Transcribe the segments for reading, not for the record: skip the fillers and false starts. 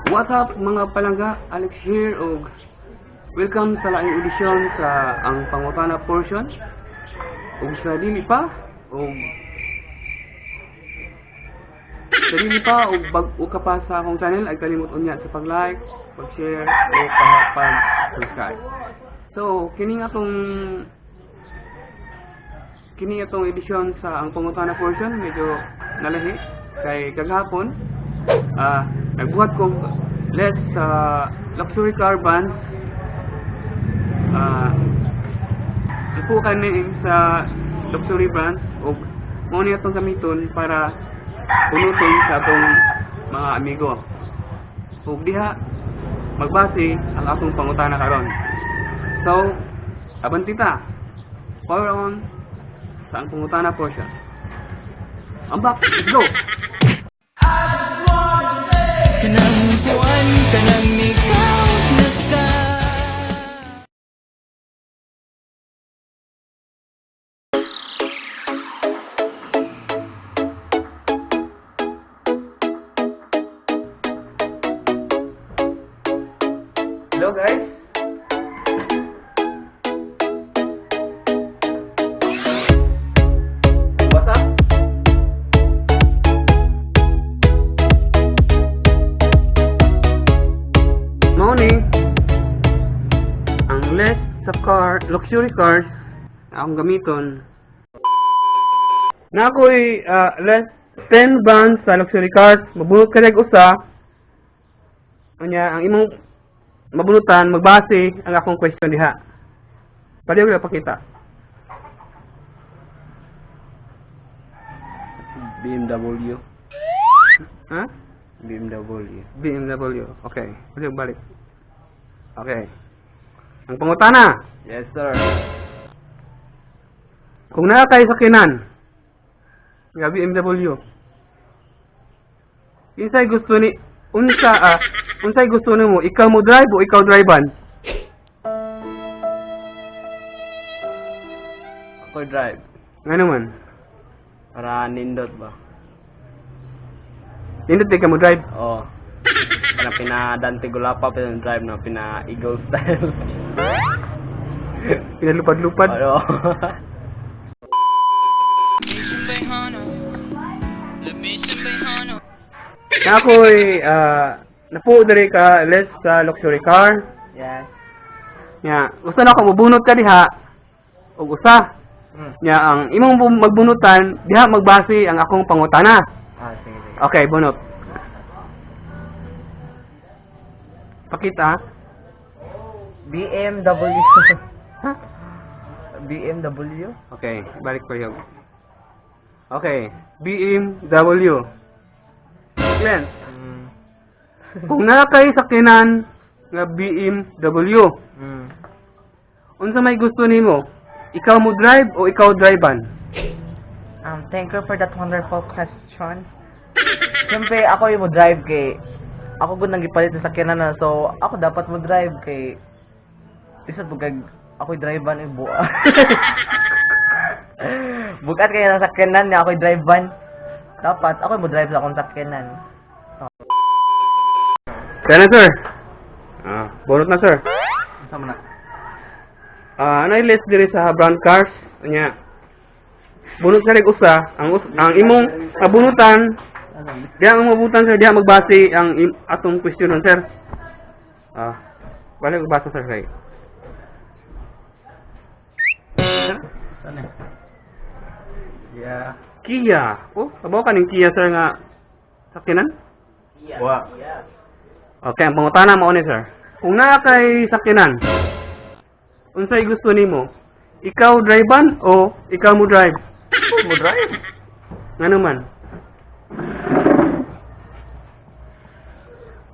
What's up, mga palangga? Alex here og welcome sa laing edisyon sa ang pangutana portion. Ug sa dili pa og sa dili pa og bag-o ka pa sa akong channel ay kalimot unya sa pag-like, pag-share o pag-subscribe. So, kini atong edisyon sa ang pangutana portion medyo nalahi kay kagahapon nagbuhat ko less sa luxury car brands, uh, kani sa luxury brands ug mao ni atong gamiton para punuton sa atong mga amigo ug diha magbase ang atong pangutana karon. So, abanti ta. Power on sa ang pangutana portion. Ambak, let's go! Kanang kuan, kanang ikaw naka. Hello, guys. What's up? Mao ni ang list sa car, luxury cars na akong gamiton. Na ako'y list 10 brands sa luxury cars, mabunot ka usa. Unya, ang imong mabunutan, magbase ang akong question diha. Pwede ko pakita. BMW. Ha? BMW. BMW. Okay. Pwede balik. Okay. Ang pangutana, Yes, sir. Kung naa kay sakyanan nga BMW, unsay gusto ni unsa ah, unsay gusto nimo, ikaw mo drive o ikaw drivean? Ako drive. Nga naman? Para nindot ba? Nindot di ka mo drive. Oo. Para pina Dante Gulapa pa yung drive no, pina Eagle style. Pinalupad-lupad. Ano? Na ako'y napuo diri ka list sa luxury car. Yes. Nya, gusto na ako mabunot ka diha og usa. Nya ang imong magbunutan diha magbase ang akong pangutana. Ah, sige, sige. Okay, bunot. Pakita. BMW. Ha? BMW? Okay, balik ko yun. Okay, BMW. Glenn, kung naa kay sakyanan nga BMW, unsa may gusto nimo? Ikaw mo drive o ikaw drivean? Thank you for that wonderful question. Siyempre, ako yung mo drive kay ako gud nang gipalit sa sakyanan na, so ako dapat mo drive kay isa bugag ako drive van ay buat. Bugat kay ng sakyanan niya ako drive van. Dapat ako mo drive sa akong sakyanan. Kaya na, sir. Bunot na, sir. Unsa man na? Ano list diri sa brand cars? Nya. Bunot sa rig usa, ang imong mabunutan, diha ang mabunutan, sir, diha magbase ang atong question nun, sir. Balik basa, sir, kay. Sana. Yeah. Kia. Oh, kabaw ka ning Kia, sir, nga sakyanan? Wa. Okay, ang pangutana mao ni, sir. Kung naa kay sakyanan, unsay gusto nimo? Ikaw drivean o ikaw mo drive? Mo drive. Ngano man?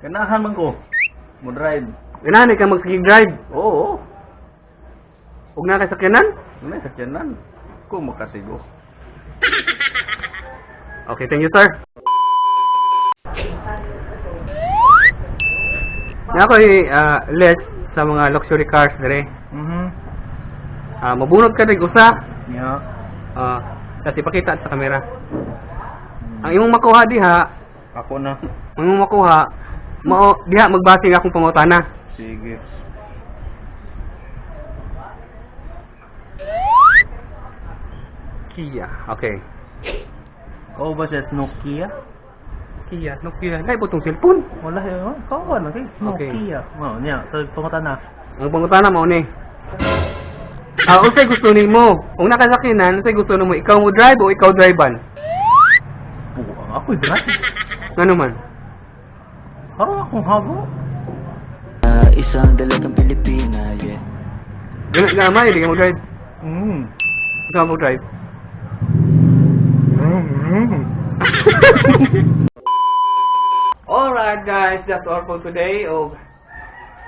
Ganahan man ko. Mo drive. Ganahan ka magsige drive. Oo. Ug naa kay sakyanan? May sakyanan. Ko makatigo. Okay, thank you, sir. Na ako'y list sa mga luxury cars dire. Mabunot ka rin usa. Yeah. Kasi pakita sa camera. Ang imong makuha diha, Ako na. ang imong makuha, mao diha magbase nga akong pangutana. Sige. Kia. Okay. Kao ba siya Nokia? Kia, Nokia. Nay butong cellphone. Wala yun. Kao na kay Okay. Nokia. Mao niya, so pangutana. Ang pangutana mao ni. Ah, unsay gusto nimo? Kung nakasakinan, unsay gusto nimo? Ikaw mo drive o ikaw drivean? Buang ako drive. Ngano man? Karon akong habo. Isang dalagang Pilipina, yeah. Gana nga may di ka mo drive. Ikaw mo drive. Alright guys, that's all for today. Og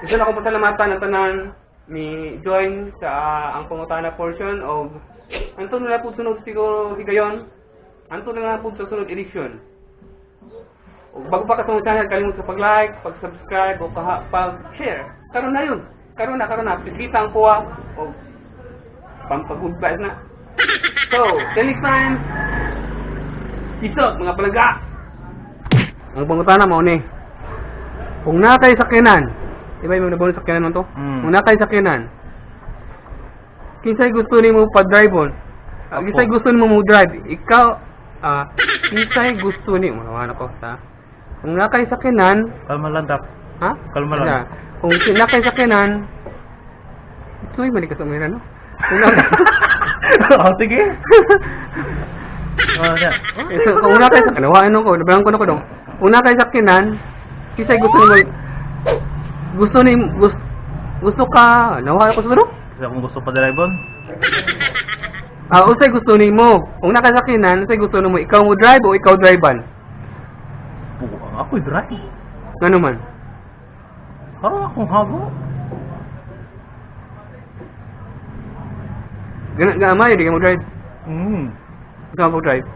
gusto na akong pasalamatan ang tanan ni join sa ang pangutana portion og anto na lang po sunod siguro higayon. Anto na lang po sa sunod edition. Og bago pa ka sa channel, kalimot sa pag-like, pag-subscribe o pag-share. Karon na yun. Karon na, karon na. Pigita ang kuha og pampag-good vibes na. So, till next time, peace out mga palaga! Ang pangutana mao ni. Kung naa kay sakyanan, di ba yung mga nabon sakyanan man to? Mm. Kung naa kay sakyanan, kinsay gusto nimo pa-drive on? Ah, Ako. kinsay gusto nimo mo drive? Ikaw, kinsay gusto nimo, nawan ako sa. Kung naa kay sakyanan, Kalma lang tap. ha? Kalma lang. Ano? Kung naa kay sakyanan, tuloy mali ka sa umira, no? Kung naa Oh, sige. Oh, niya. Eh, so, kung una kay sa kanawa ano ko, nabrang ko na ko dong. Una kay sakinan, kisay gusto ni gusto ni gusto, gusto ka, nawa ko siguro. Kasi akong gusto pa drive on. Ah, unsay gusto nimo? Kung naka sakinan, unsay gusto nimo? Ikaw mo drive o ikaw drivean? Buang ako drive. Ngano man? Karon akong habo. Gana nga may di ka mo drive. Ikaw mo drive.